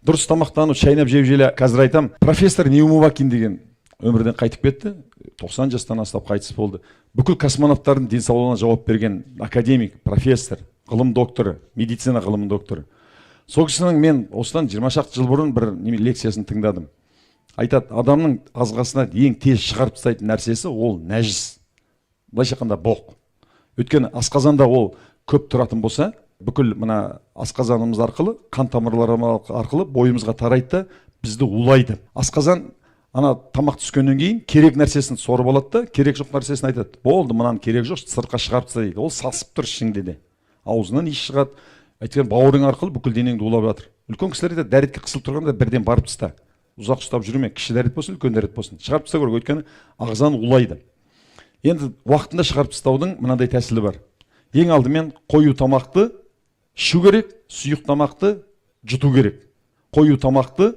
Дұрыс тамақтану, шайнап жеп желе. Қазір айтам, профессор Неумывакин деген өмірден қайтып кетті, 90 жастан астап қайтыс болды. Бүкіл космонавтардың денсаулығына жауап берген академик, профессор, ғылым докторы, медицина ғылымының докторы. Сол кісінің мен осыдан 20 шақты жыл бұрын бір неме лекциясын тыңдадым. Айтады, адамның ағзасына ең тез шығарып тастайтын нәрсесі ол нәжіс, былайша айтқанда, боқ. Өйткені асқазанда ол көп тұратын болса, бүкіл мына асқазанымыз арқылы, қан тамырлары арқылы бойымызға тарайды да, бізді улайды. Асқазан ана тамақ түскеннен кейін керек нәрсесін сорып алады да, керек жоқ нәрсесін айтады: «Болды, мынаның керегі жоқ, сыртқа шығарып таста», – дейді. Ол сасып тұр ішіңде де, аузынан иіс шығады, өйткені бауырың арқылы бүкіл денеңді улап жатыр. Үлкен кісілер айтады: «Дәретке қысылып тұрғанда бірден барып таста, ұзақ ұстап жүрме». Кіші дәрет болсын, үлкен дәрет болсын, шығарып тастау керек, өйткені ағзаны улайды. Енді уақытында шығарып тастаудың мынандай тәсілі бар: ең алдымен қою тамақты ішу керек, сұйық тамақты жұту керек. Қою тамақты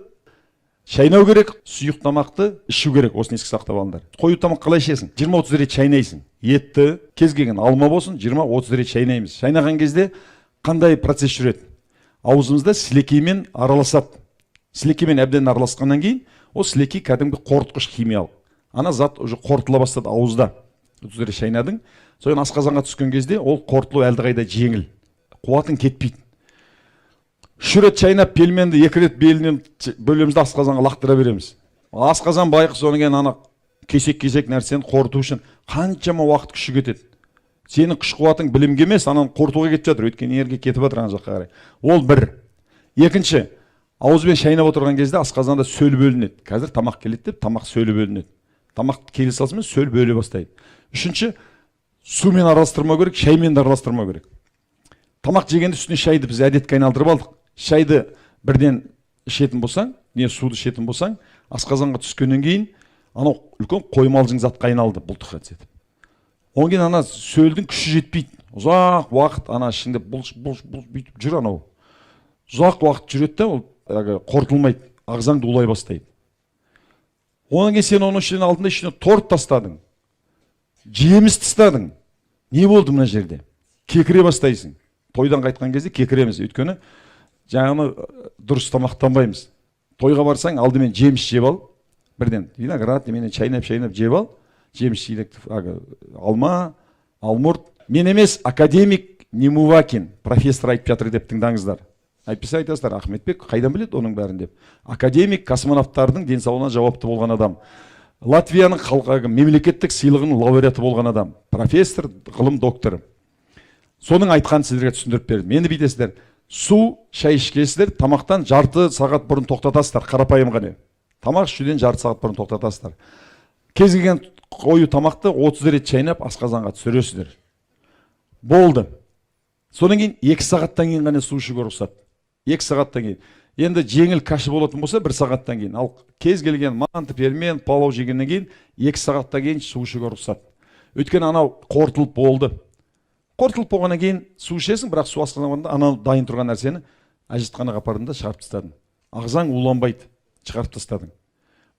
шайнау керек, сұйық тамақты ішу керек. Осыны еске сақтап алыңдар. Қою тамақ қалай ішесің? 20-30 рет шайнайсың. Етті, кез келген алма болсын, 20-30 рет шайнаймыз. Шайнаған кезде қандай процесс жүреді? Аузымызда сілекеймен араласады. Сілекеймен әбден араласқаннан кейін, ол сілекей кәдімгі қорытқыш, химиялық, ана зат уже қорытыла бастады ауызда. 30 рет шайнадың, содан асқазанға түскен кезде ол қорытылу әлдеқайда жеңіл, қуатың кетпейді. Үш рет шайнап, пельменді екі рет белінен бөлеміз де, асқазанға лақтыра береміз. Асқазан байғұс содан кейін ана кесек кесек нәрсені қорыту үшін қаншама уақыт, күші кетеді. Сенің күш қуатың білімге емес, ананы қорытуға кетіп жатыр, өйткені энергия кетіп жатыр ана жаққа қарай. Ол бір. Екінші, ауызбен шайнап отырған кезде асқазанда сөл бөлінеді. Қазір тамақ келеді деп, тамақ сөлі бөлінеді. Тамақ келе салысымен сөл бөле бастайды. Үшінші, сумен араластырмау керек, шаймен де араластырмау керек. Тамақ жегенде үстіне шайды біз әдетке айналдырып алдық. Шайды бірден ішетін болсаң, не суды ішетін болсаң, асқазанға түскеннен кейін анау үлкен қоймалжың затқа айналды, бұлтық етіп. Одан кейін ана сөлдің күші жетпейді, ұзақ уақыт ана ішінде бұлш бұлш бұлш бүйтіп жүр. Анау ұзақ уақыт жүреді да, ол әлгі қорытылмайды, ағзаңды улай бастайды. Одан кейін сен оның ішіне, алдында ішіне торт тастадың, жеміс тастадың. Не болды? Мына жерде кекіре бастайсың. Тойдан қайтқан кезде кекіреміз, өйткені жаңағы дұрыс тамақтанбаймыз. Тойға барсаң, алдымен жеміс жеп ал, бірден виноград немене шайнап шайнап жеп ал, жеміс жидек, әлгі алма, алмұрт. Мен емес, академик Немувакин профессор айтып жатыр деп тыңдаңыздар. Әйтпесе айтасыздар: «Ахметбек қайдан біледі оның бәрін?» – деп. Академик, космонавтардың денсаулығына жауапты болған адам, Латвияның халық мемлекеттік сыйлығының лауреаты болған адам, профессор, ғылым докторы, соның айтқанын сіздерге түсіндіріп бердім. Енді бүйтесіздер: су, шай ішкенсіздер, тамақтан жарты сағат бұрын тоқтатасыздар. Қарапайым ғана, тамақ ішуден жарты сағат бұрын тоқтатасыздар. Кез келген қою тамақты 30 рет шайнап, асқазанға түсіресіздер, болды. Содан кейін 2 сағаттан кейін ғана су ішуге рұқсат, 2 сағаттан кейін. Енді жеңіл каша болатын болса, бір сағаттан кейін. Ал кез келген манты, пельмен, палау жегеннен кейін 2 сағаттан кейін су ішуге рұқсат, өйткені анау қорытылып болды. Қорытылып болғаннан кейін су ішесің, бірақ су асқазанға, анау дайын тұрған нәрсені әжетханаға апардың да, шығарып тастадың. Ағзаң уланбайды, шығарып тастадың,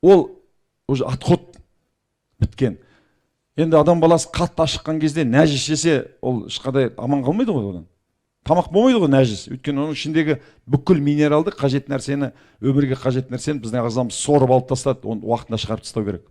ол уже отход біткен. Енді адам баласы қатты ашыққан кезде нәжіс жесе, ол ешқандай аман қалмайды ғой, одан тамақ болмайды ғой, нәжіс. Өйткені оның ішіндегі бүкіл минералды қажет нәрсені, өмірге қажет нәрсені біздің ағзамыз сорып алып тастады. Оны уақытында шығарып тастау керек.